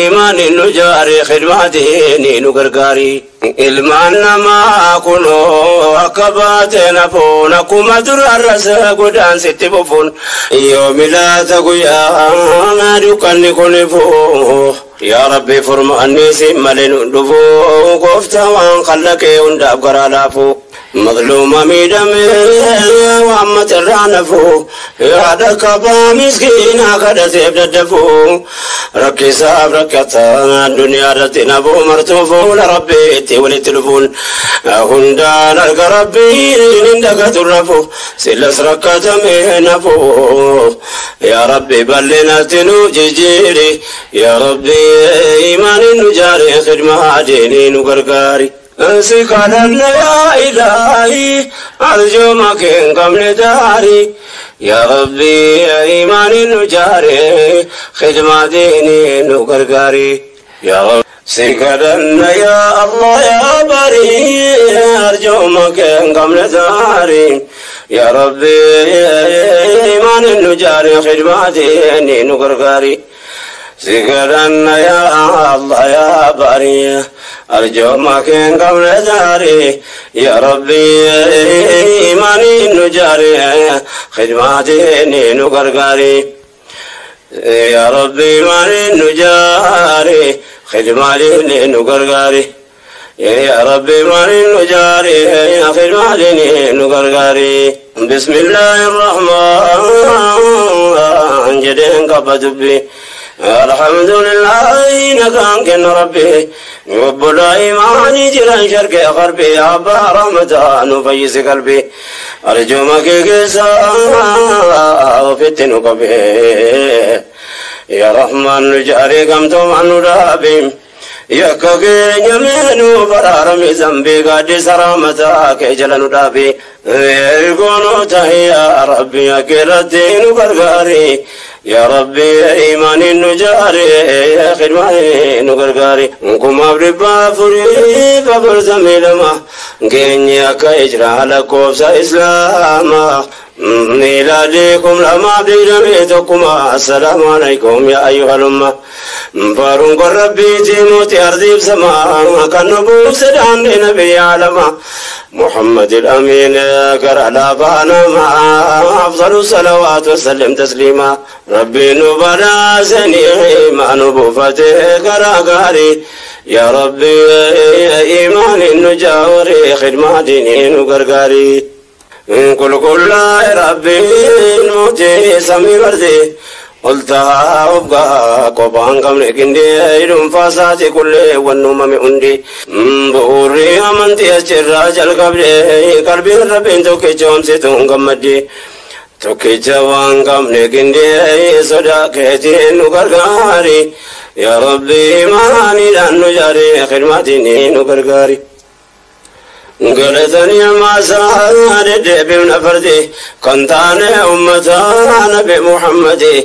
imaaniin nu jaari, khidmaatiin nu gargaari. Ilmaan namaa kunoo akka baate nafuun akkuma durarras godaansitti fufuun yoo milaata guyyaa dukkanni kun ifuu. Yaa Rabbi, furmaanni si malee nu dhufu, gooftaa waan kallaqee hundaaf garaa laafu. مظلومة ميدمي وعمة الرعنفو يا دكبا مسكينة قد تبدفو ركسا بركتا الدنيا رتنا بو مرتوفو لربي تولي تلفون هندان القربي عندك ترفو سلس ركتا مهنفو يا ربي بلنا تنو جيري يا ربي إيمان نجاري خدمة ديني نقرقاري سكننا يا إلهي أرجو مكين قبل داري يا ربي إيمان نجاري خدمة ديني نقرقاري يا رب سكننا يا الله يا بري أرجو مكين قبل داري يا ربي إيمان نجاري خدمة ديني نقرقاري سكرنا يا الله يا باري أرجو ما كان قبل داري يا ربي إيماني نجاري خدماتي نقرقاري يا ربي إيماني نجاري خدماتي نقرقاري يا ربي إيماني نجاري خدماتي نقرقاري بسم الله الرحمن جدين قبض الحمد لله نكان كن ربي رب الإيمان جرا شرقي غربي أبا رمضان فيس قلبي أرجو مكيسا وفتن قبي يا رحمن جاري قمتم عن رابي يا كغير يمين برارمي ذنبي قد سرامتك جلن رابي يقولوا يا ربي يا كردين وقرقاري يا ربي إيمان النجاري يا خدمة نقرقاري نكم أبربا فري فبر زميلما كينيا كإجرا لكوفس إسلاما ميلادكم لما بيدميتكما السلام عليكم يا أيها الأمة فارون ربي تيموت أرضي بسما كان نبو سدان لنبي عالما محمد الأمين كرا لا بانا مع أفضل الصلوات وسلم تسليما ربي نبلا سني ما نبو فتح كرا غاري يا ربي إيمان النجاوري خدمة ديني نقرقاري كل كل ربي الموتي سمي بردي قلتها أبقى قبان قمل كندي إلهم فاساتي كل والنوم مئندي بوري أمنتي أشر جل قبلي قلبي ربي توكي جوم ستون قمدي توكي جوان قمل كندي صداقتي نقرقاري يا ربي ماني لأنه جاري خدمتي نقرقاري قلتني ما سعد بن فردي كنت أنا أمة نبي محمد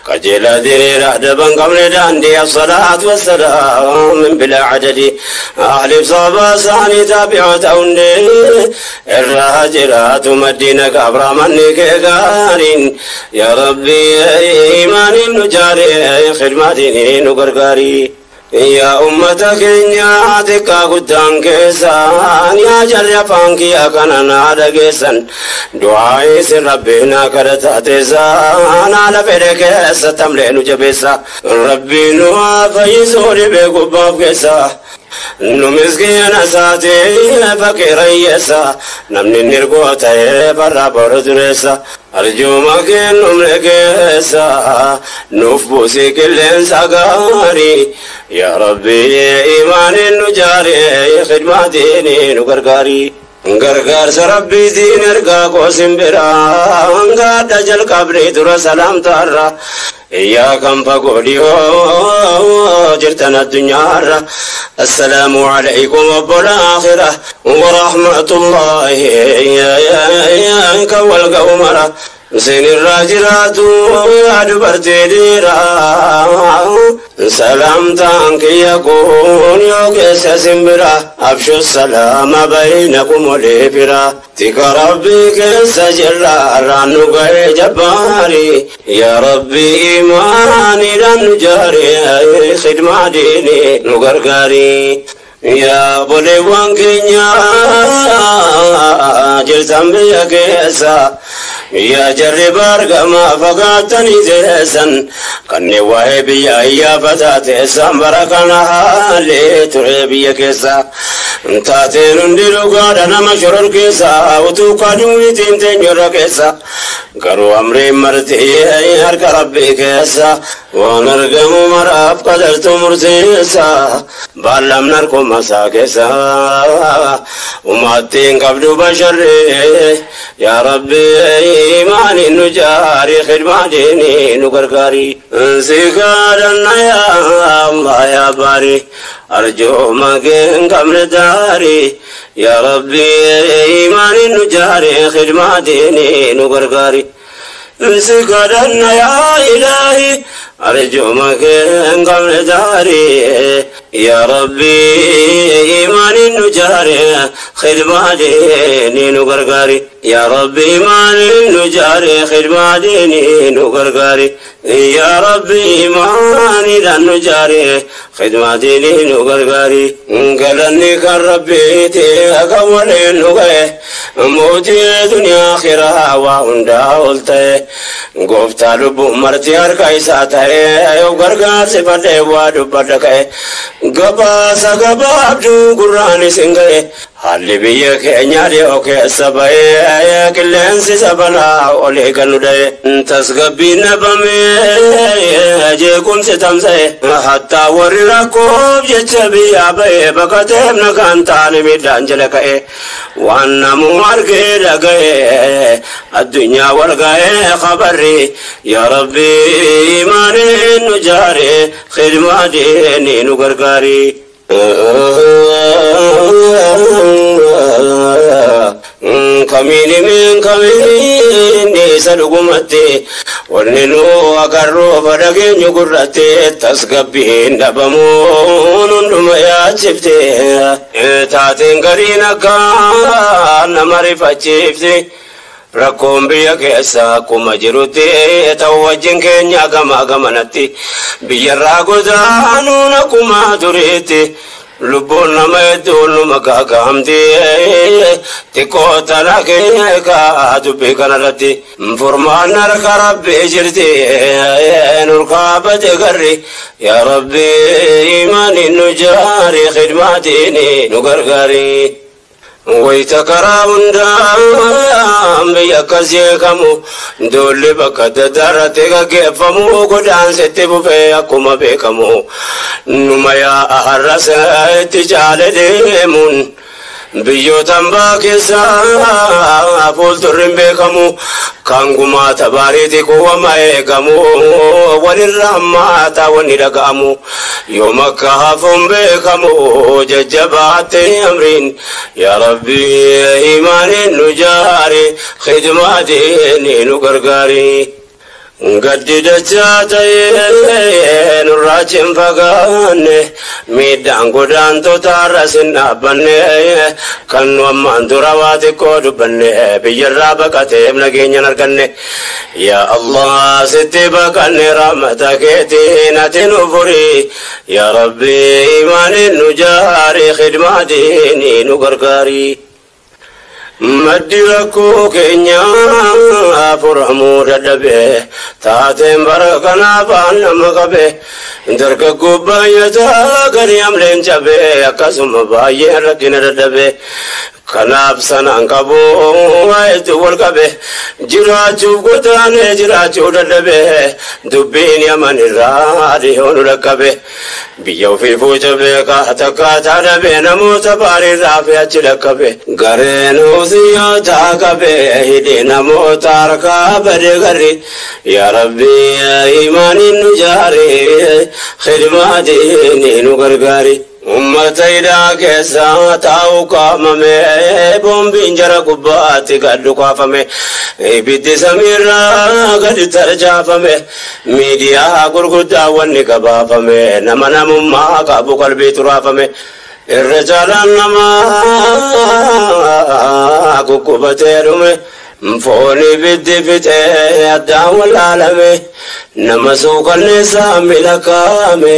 قجل دير أدبا قبل داندي الصلاة والسلام من بلا عدد أهل صبا ساني تابع توني الراجلات مدينة كبر مني كغارين يا ربي إيمان نجاري خدمتي نقرقاري يا أمتك يا تكا قدام كيسان يا جل فانك يا كنانا دقيسان دعائي سر ربنا كرتا تيسان على فريك ستملين جبيسا ربي نوا فيسوري بقباب كيسا نمسكين ساتي فقير يسا نمني نرقوتا برا بردرسا أرجو ما كن نملكسا نفبوسي كل سقاري يا ربي إيمان نجاري خدمة ديني نقرقاري غرغار سربي دين ارقا قوسم برا غاد جل قبري در سلام تارا يا كم فقولي جرتنا الدنيا السلام عليكم وبالآخرة ورحمة الله يا كوال قومرة سين الراجلات يا دبرتي ديرا سلام تانك يكون يوكس سمبرا أبشو السلام بينكم وليبرا تك ربي كسجل رانو غي جباري يا ربي إيماني لن جاري خدمة ديني نغرغاري يا بولي وانكينيا جلتم بيا كيسا Yaa jarri baargamaa fagaatanii teessan kanneen waa'ee biyya iyyaafataa teessan bara kana haalee ture biyya keessa. Taateen hundi dhugaadha nama shoror keessa utuu kaduutiin teenyurra keessa. Garuu amriin marti harka rabbii keessa waan argamu maraaf qadartu murteessa. Baallamni harkuma isaa keessa uummattiin qabdu basharree yaa rabbi imaaniin nu jaari khidmaa diinii nu gargaari. Si kadhanna yaa Allah yaa baari arjooma kee hin qabne daari yaa rabbi imaaniin nu jaari khidmaa diinii nu gargaari. Si kadhanna yaa ilaahi arjooma kee hin qabne daari yaa rabbi imaaniin nu jaari khidmaa diinii nu gargaari. Yaa rabbi imaaniin nu jaari khidmaa diinii nu gargaari. Yaa rabbi imaaniidhaan nu jaari khidmaa diinii nu gargaari. Galanni kan rabbiiti akka waliin nu ga'e mootii duniyaa akhiraa waa hundaa ol ta'e gooftaa lubbuu marti harka isaa ta'e yoo gargaarsi fadhee waa dubbadha ka'e gabaasa gabaabduu gurraan isin ga'e. Haalli biyya keenyaa dhiyoo keessa ba'ee qilleensi sabalaa olii kan nu dha'e tasgabbiin dhabamee jeequmsi tamsa'e hattaa warri rakkoof jecha biyyaa ba'e baqateef nagaan taane miidhaan jala ka'e waan namuu argee dhaga'e addunyaa wal ga'ee khabarri yaa rabbi imaaniin nu jaare khidmaa diinii nu gargaari. Kamiini min kamiini isa dhugumatti wanni nu agarru fadhageenyu gurratti tasgabbiin dhabamuun hunduma yaachifte taateen gariin akka nama rifachiifte. Rakkoon biyya keessa akkuma jirutti ta'u wajjin keenya gamaa gamanatti biyyarraa godaanuun akkuma duriitti lubbuun nama hedduun numa gaagaamti xiqqoo tana keekaa dubbii kanarratti furmaan harka rabbii jirti nurkaa bade garri yaa rabbi imaaniin nu jaari khidmaatiin nu gargaari. Wayita karaa hundaan biyya akkas jeeqamu doolli bakka adda addaa irratti gaggeeffamu godaansitti bufee akkuma beekamu numa yaa'a har'as itti caale deemuun biyyoota hambaa keessaa fuuldurri hin beekamu kan gumaata baariiti kuwama eegamu walirra hammaataa wanni dhaga'amu yoom akka hafuun beekamu jajjabaatte amriin yaa rabbi imaaniin nu jaari khidmaa diinii nu gargaari. Gaddi dachaa ta'ee nurraa hin fagaanne miidhaan godaantota har'as hin dhaabbanne kan nu ammaan dura waa xiqqoo dubbanne biyyarraa baqateef nageenya hin arganne. Yaa Allah sitti baqanne rahmata keetiin ati nu furi yaa rabbi imaaniin nu jaari khidmaa diinii nu gargaari. Maddi rakkoo keenyaa furamuu dadhabe taateen bara kanaaf nama qabe dargaggoo baay'ataa gadi amleen cabe akkasuma baay'een rakkina dadhabe kanaaf sanaan qabu waa'eetu wal qabe jiraachuuf godaanee jiraachuu dadhabe dubbiin yaman irraa dhihoo nu dhaqqabe biyya ofii fuuca beekaa takkaataa dhabe namoota baariirraa fi achi dhaqqabe gareen husiyootaa qabe hidhee namoota harkaa bade garri yaa rabbi imaaniin nu jaari khidmaa diinii nu gargaari. Ummata hidhaa keessa taa'u kaamame boombiin jara gubbaatti gad dhukaafame ibiddi samiirraa gadi tarjaafame miidiyaa gurguddaa wanni gabaafame nama namummaa qabu qalbii turaafame irra caalaan namaa guggubatee dhume foon ibiddi fixee addaan wallaalame nama suukanneessaa miila kaame.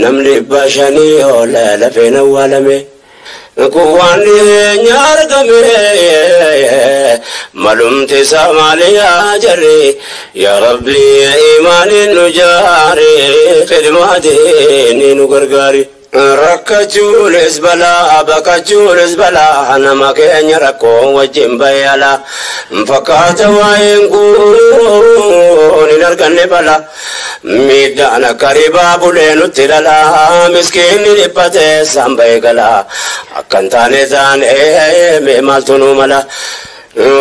Namni 500 ol lafeen awwaalame. Kuwaan nyaargame malumti samaaliyaa jarri yaa rabbi imaaniin nu jaari khidmaatiin nu gargaari. Rakkachuunis balaa baqachuunis balaa nama keenya rakkoo wajjin bayyala fakkaata waa'een kun hin arganne bala miidhaan akka ribaa bulee nutti lala miskiinni dhiphatee samba'ee gala akka hin taane taane mee maaltu nu mala.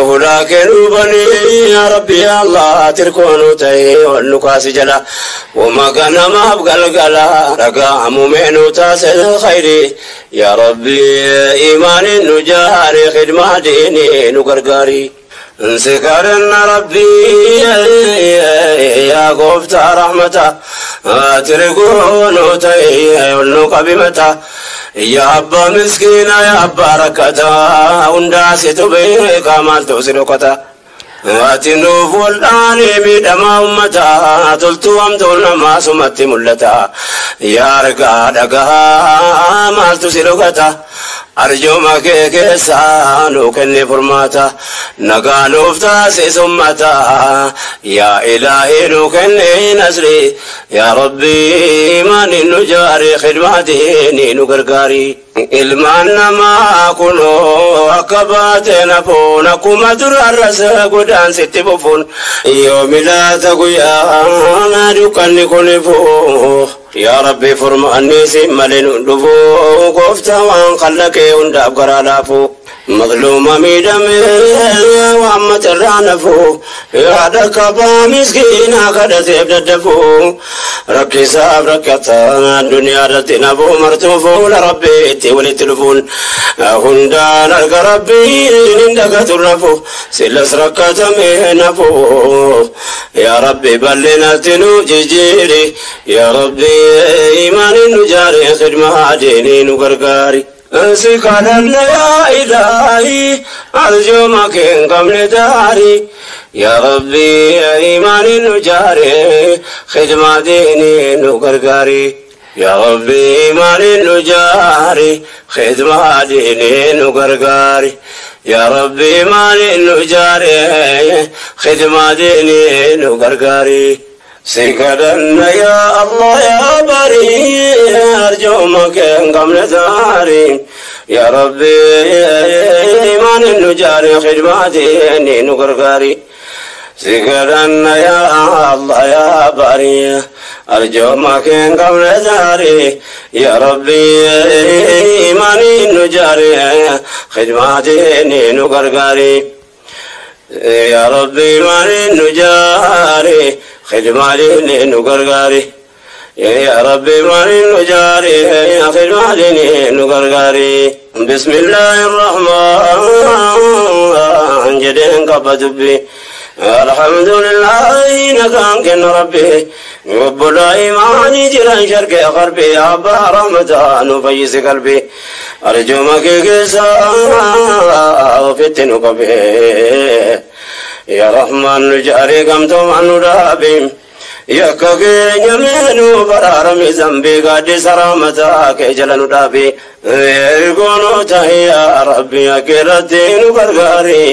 Hulaa kennuu banii yaa rabbi yaa Allah tirkoonuu ta'ee ol nu kaasi jala wama ganamaaf galgala dhaga'amu meenuu taasise khayri yaa rabbi imaaniin nu jaari khidmaa diinii nu gargaari. Sikaranna rabbi yaa gooftaa rahmata tirkoonuu ta'ee ol nu qabimata. Yaa abbaa miskiina yaa abbaa rakkataa hundaa situ beekaa maaltu si dhokata. Ati nuuf wal'aanee miidhamaa uummataa toltuu hamtuun namaa sumatti mul'ata. Yaa argaa dhagaa maaltu si dhokata. Arjooma kee keessaa nuu kenni furmaata. Nagaa nuuf taasisi ummata. Yaa ilaahii nuu kenni nasri. Yaa rabbi imaaniin nu jaari khidmaatiin nu gargaari. Ilmaan namaa kunoo akka baate nafuun akkuma durarras godaansitti fufuun yoo milaata guyyaa dukkanni kun ifuu yaa rabbi furmaanni si malee nu dhufuu gooftaa waan kallaqee hundaaf garaa laafuu. Mazluuma miidhamee waan matarraa nafuu yaada qabaa miskiinaa kadhateef daddafuu rakkisaaf rakkataa duniyaa irratti nafuu martuu fuula rabbiitti walitti dhufuun hundaan harka rabbiin hin dagatu nafu silas rakkatamee nafuu yaa rabbi bal'inatti nu jijjiiri yaa rabbi imaaniin nu jaari khidmaa diinii nu gargaari. Sikadanna yaa ilaahi arjooma kee hin qabne daari yaa rabbi imaaniin nu jaari khidmaa diinii nu gargaari. Yaa rabbi imaaniin nu jaari khidmaa diinii nu gargaari. Yaa rabbi imaaniin nu jaari khidmaa diinii nu gargaari. Sikadanna yaa Allah yaa bari arjooma kee hin qabne daari yaa rabbi imaaniin nu jaari khidmaa diinii nu gargaari. Sikadanna yaa Allah yaa bari arjooma kee hin qabne daari yaa rabbi imaaniin nu jaari khidmaa diinii nu gargaari. Yaa rabbi imaaniin nu jaari khidmaa diinii nu gargaari. Yaa rabbi imaaniin nu jaari khidmaa diinii nu gargaari. Bismillaahi rahmaan jedheen qaba dubbi. Alhamdulillahi nagaan kenna rabbi. Obbolaa imaanii jiran sharqee qarbii abbaa rahmataa nu fayyisi qalbii. Arjooma kee keessaa ofitti nu qabee. Yaa Rahmaan nu jaarii gamtoomaan nu dhaabi. Yakka keenya meenuu baraarami zambii gaaddisa rahmataa kee jala nu dhaabi. Ergoonoo tahi yaa Rabbi akkiratti nu gargaari.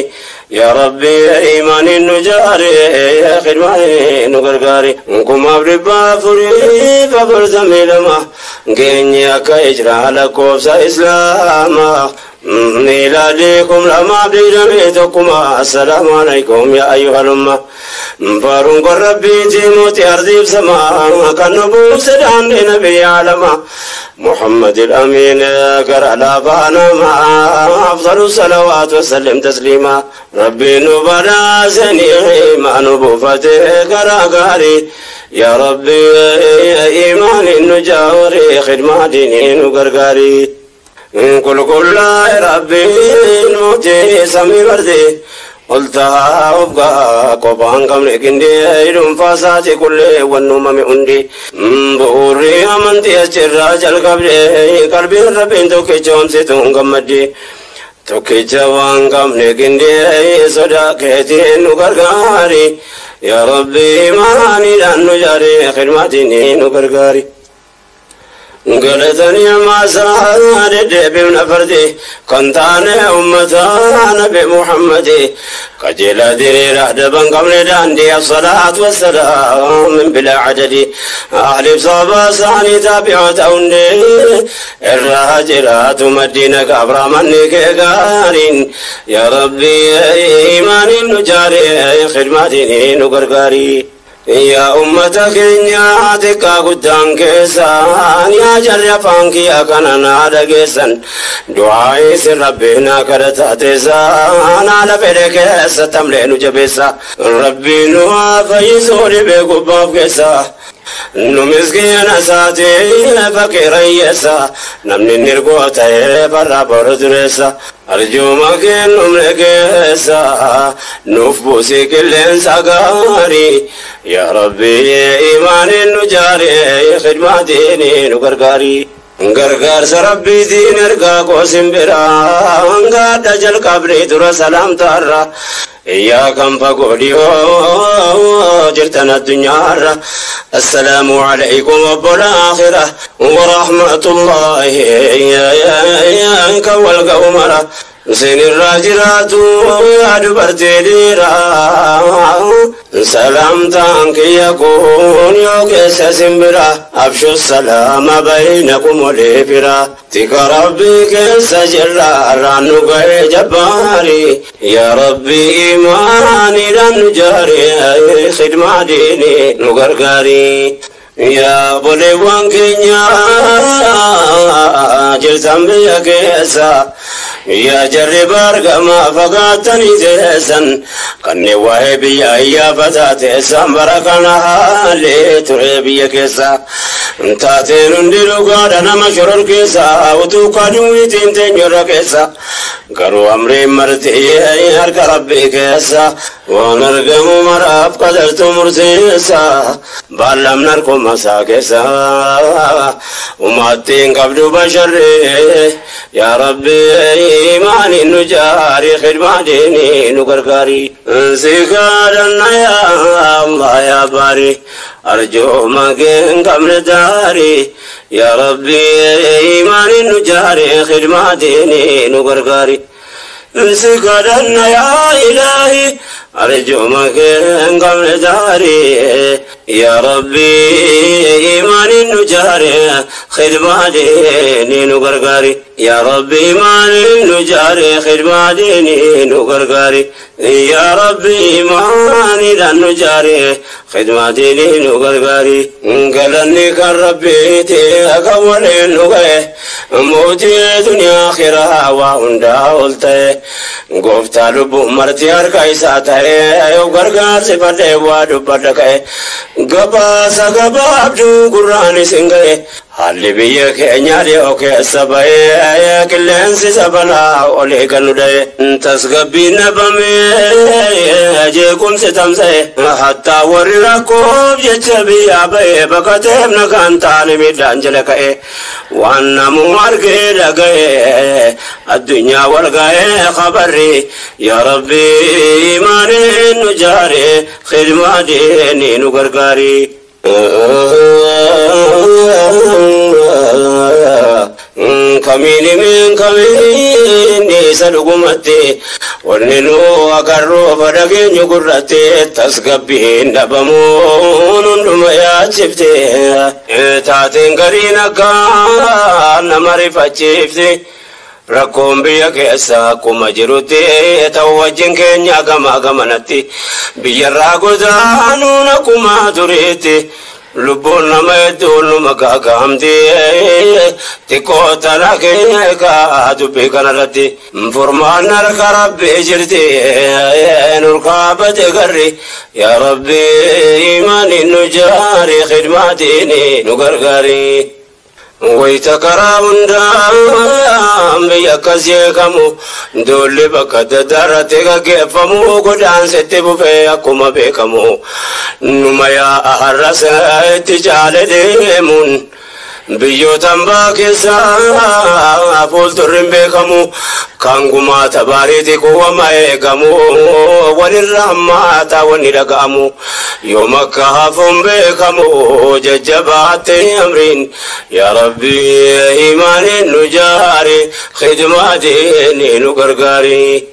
Yaa Rabbi imaaniin nu jaari khidmaaniin nu gargaari. 1442 geenye akka ijraa lakkoofsa Islaamaa. Miilaadii 2021 assalaamu alaikum yaa ayyuhal umma. Faaruun kun rabbiitii mootii ardiif samaa kan nu buuse daandii nabiyyi alamaa. Muhammad al-Amiin gara laafaa namaa afdalu salawaat wasallim tasliimaa. Rabbiin nu badhaasanii imaa nu buufatee karaa gaarii. Yaa Rabbi imaaniin nu jaari khidmaa diinii nu gargaari. Qulqullaa'e rabbiin mootii samii bardee ol tahaa of gahaa qofaan qabne qindee dhuunfaa isaati qullee wanni uumame hundi. Bu'uurri amantii achirraa jalqabdee qalbiin rabbiin tokkicha homsituun gammadde. Tokkicha waan qabne qindee sodaa keetiin nu gargaari. Yaa Rabbi imaaniidhaan nu jaari khidmaatiin nu gargaari. قلتني ما ساد بمن فردي كنتان أمتا نبي محمد قجل درير أدبا قبل داندي الصلاة والسلام من بلا عدد أهل صبا ساني تابعة أوني الراجلات مدينة كبر منك قارين يا ربي إيمان نجاري خدمتي نقرقاري يا أمتك يا تكا قدام كيسان يا جر فانك يا كنانا دقيسان دعائي سر ربنا كرتا تيسان على فيك ستملين جبيسا ربي نوا فيسوري بقباب كيسا نمسكين ساتي فقير يسا نمني نرقوتا برا بردرسا أرجو ما كن نملكسا نفبوسي كل سقاري يا ربي إيمان نجاري خدمة ديني نقرقاري غرغر سربي دين ارقا قوسم برا غاد جل قبري در سلام تارا يا كم فقولي جرتنا الدنيا السلام عليكم وبالآخرة ورحمة الله يا كول قومرة سين الراجرات يا دبرتي ديرا سلام تانك يكون يوكس سمبرا أبشو السلام بينكم وليفرا تك ربي كسجل رانو جباري يا ربي إيماني لن جاري خدمة ديني نقرقاري يا بولي كينيا جلسان بيا كيسا يا جرب أرقما فقاتني تيسا كني وهبي يا فتاة سامبركنا حالي تربي كيسا تاتين نديرو قادنا مشرور كيسا وتوكا دويتين تنجر كيسا قرو أمري مرتي هرك ربي كيسا ونرقم مراب قدرت مرتيسا بالم نركم مساكسا وماتين قبل بشري يا ربي إيماني نجاري خدمة ديني نقرقاري سيكارنا يا الله يا باري أرجو ما كن قبل داري يا ربي إيماني نجاري خدمة ديني نقرقاري سيكارنا يا إلهي أرجو ما كن قبل داري يا ربي إيماني نجاري خدمة ديني نقرقاري يا ربي إيماني نجاري خدمة ديني نقرقاري يا ربي إيماني نجاري خدمة ديني نقرقاري قالني كان ربي تأكول نقي موتي دنيا آخرة وهندا قلت قفت لبو مرتي أركايساتي وقرقار سفر وادبتك قباس قبابدو قراني سنقي haalli biyya keenyaa dhiyoo keessa ba'ee qilleensi sabanaa olii kan nu dha'e tasgabbiin dhabamee jeequmsi tamsa'e hattaa warri rakkoof jecha biyyaa ba'e baqateef nagaan taane miidhaan jala ka'e waan namuu argee dhaga'e addunyaa wal ga'ee khabarri yaa rabbi imaaniin nu jaare khidmaa diinii nu gargaari. كمين من كمين سلقمتي ونلو أقروا فدقين يقرتي تسقبين دبمون دميا شفتي تاتين قرينا كان مرفة شفتي Rakkoon biyya keessa akkuma jirutti ta'u wajjin keenya gama gamanatti biyyarraa godaanuun akkuma turiitti lubbuun nama hedduun numa gaagaamti xiqqoo tana keeka dubbii kanarratti furmaan harka rabbii jirti nurkaabate garri yaa rabbi imaaniin nu jaari khidmaatiin nu gargaari. Wayita karaa hundaan biyya akkas jeeqamu doolli bakka daddaarratti gaggeeffamu godaansitti bufee akkuma beekamu numa yaa'a har'as itti caale deemuun. Biyyoota hambaa keessaa fuuldurri hin beekamu. Kan gumaata baariitii kuwwama eegamu. Walirra hammaataa wanni dhaga'amu. Yoom akka hafuun beekamu jajjabaatte amriin. Yaa Rabbi imaaniin nu jaari khidmaa diinii nu gargaari.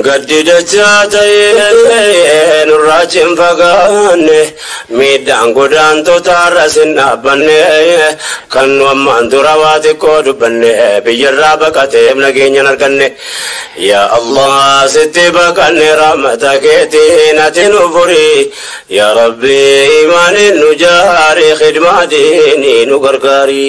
Gaddi dachaa ta'ee nurraa hin fagaanne miidhaan godaantota irras hin dhaabbanne kan nu ammaan dura waa xiqqoo dubbanne biyyarraa baqateef nageenya hin arganne. Yaa Allah sitti baqanne rahmata keetiin ati nu furi. Yaa Rabbi imaaniin nu jaari khidmaa diinii nu gargaari.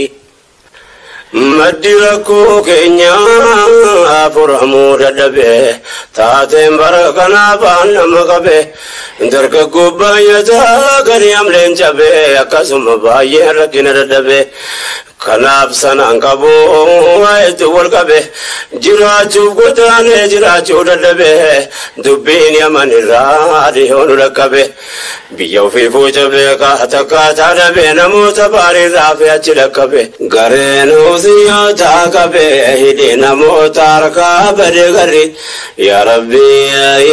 Maddi rakkoo keenyaa furamuu dadhabe taateen bara kanaaf nama qabe dargaggoo baay'ataa gadi amleen cabe akkasuma baay'een rakkina dadhabe. Kanaaf sanaan qabu waa'eetu wal qabe jiraachuuf godaanee jiraachuu dadhabe dubbiin Yaman irraa dhiyoo nu dhaqqabe biyya ofii fuuca beekaa takkaataa dhabe namoota baariirraa fi achi dhaqqabe gareen husiyoota qabe hidhee namoota harkaa bade garri. Yaa Rabbi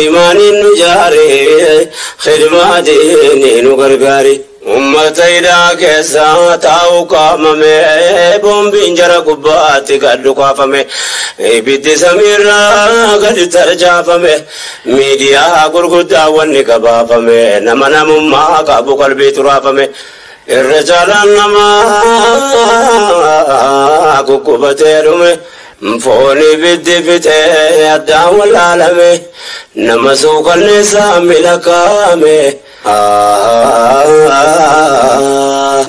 imaaniin nu jaari khidmaa diinii nu gargaari. Ummata hidhaa keessa taa'u qaamame boombiin jara gubbaatti gad dhukaafame ibiddi samiirraa gadi tarjaafame miidiyaa gurguddaa wanni gabaafame nama namummaa qabu qalbii turaafame irra caalaan namaa guggubatee dhume. Foon ibiddi fixee addaan wallaalame nama suukanneessaa milakaame.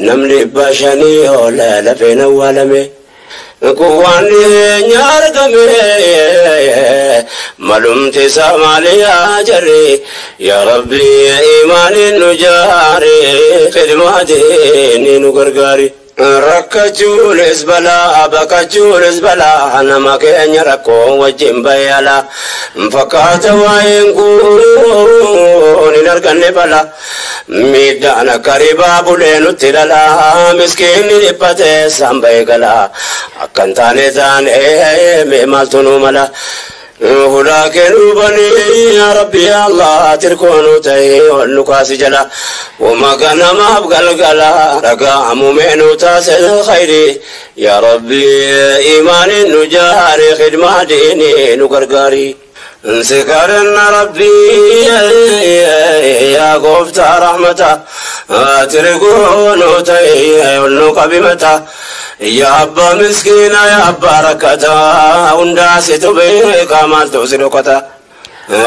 Namni 500 ol lafeen awwaalame. Kuwaan dhiyeenya argame malumti isaa maaliyaa jarri. Yaa Rabbi imaaniin nu jaari khidmaa diinii nu gargaari. Rakkachuunis balaa baqachuunis balaa nama keenya rakkoo wajjin bayyala fakkaata waa'een kun hin arganne bala miidhaan akka ribaa bulee nutti dhala miskiinni dhiphatee samba'ee gala akka hin taane taane mee maaltu nu mala. Hulaa kennuu banii yaa Rabbi yaa Allah tirkoonuu ta'ee ol nu kaasi jala wama ganamaaf galgala dhaga'amu meenuu taasisa khayri. Yaa Rabbi imaaniin nu jaari khidmaa diinii nu gargaari. Sikaranna Rabbi yaa gooftaa rahmata tirkoonuu ta'ee ol nu qabimata. Yaa abbaa miskiina yaa abbaa rakkataa hundaa situ beekaa maaltu si dhokata.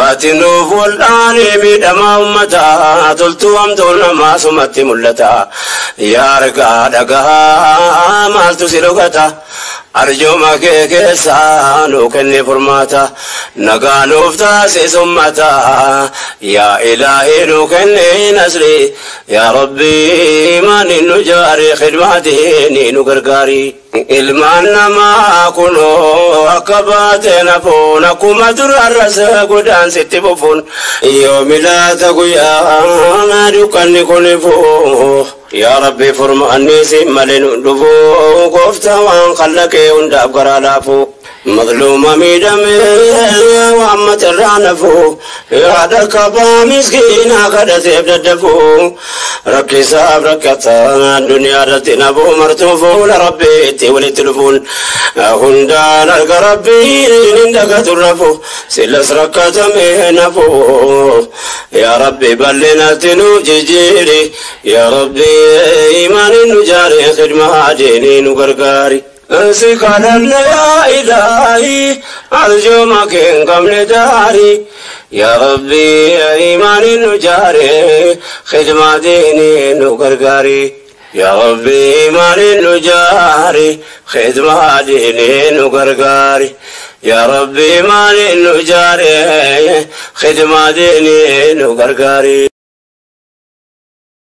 Ati nuuf wal'aanee miidhamaa uummataa toltuu hamtuu namaa sumatti mul'ata. Yaa argaa dhagaa maaltu si dhokata. Arjooma kee keessaa nuu kenni furmaata nagaa nuuf taasisi ummata. Yaa ilaahii nuu kenni nasri. Yaa Rabbi imaaniin nu jaari khidmaa diinii nu gargaari. Ilmaan namaa kunoo akka baate nafuun akkuma durarras godaansitti fufuun yoomi laata guyyaa dukkanni kun ifuu. Yaa Rabbi furmaanni si malee nu dhufuu gooftaa waan khallaqee hundaaf garaa laafuu. Mazluuma miidhamee waan matarraa nafuu yaada qabaa miskiinaa kadhateef daddafuu rakkisaaf rakkataa duniyaa irratti nafuu martuu fuula Rabbiitti walitti dhufuun hundaan arga Rabbiin hin dagatu rafu silas rakkatamee nafuu. Yaa Rabbi bal'inatti nu jijjiiri. Yaa Rabbi imaaniin nu jaari khidmaa diinii nu gargaari. Sikaranna yaa ilaahi arjooma kee hin qabne daari. Yaa Rabbi imaaniin nu jaari khidmaa diinii nu gargaari. Yaa Rabbi imaaniin nu jaari khidmaa diinii nu gargaari. Yaa Rabbi imaaniin nu jaari khidmaa diinii nu gargaari.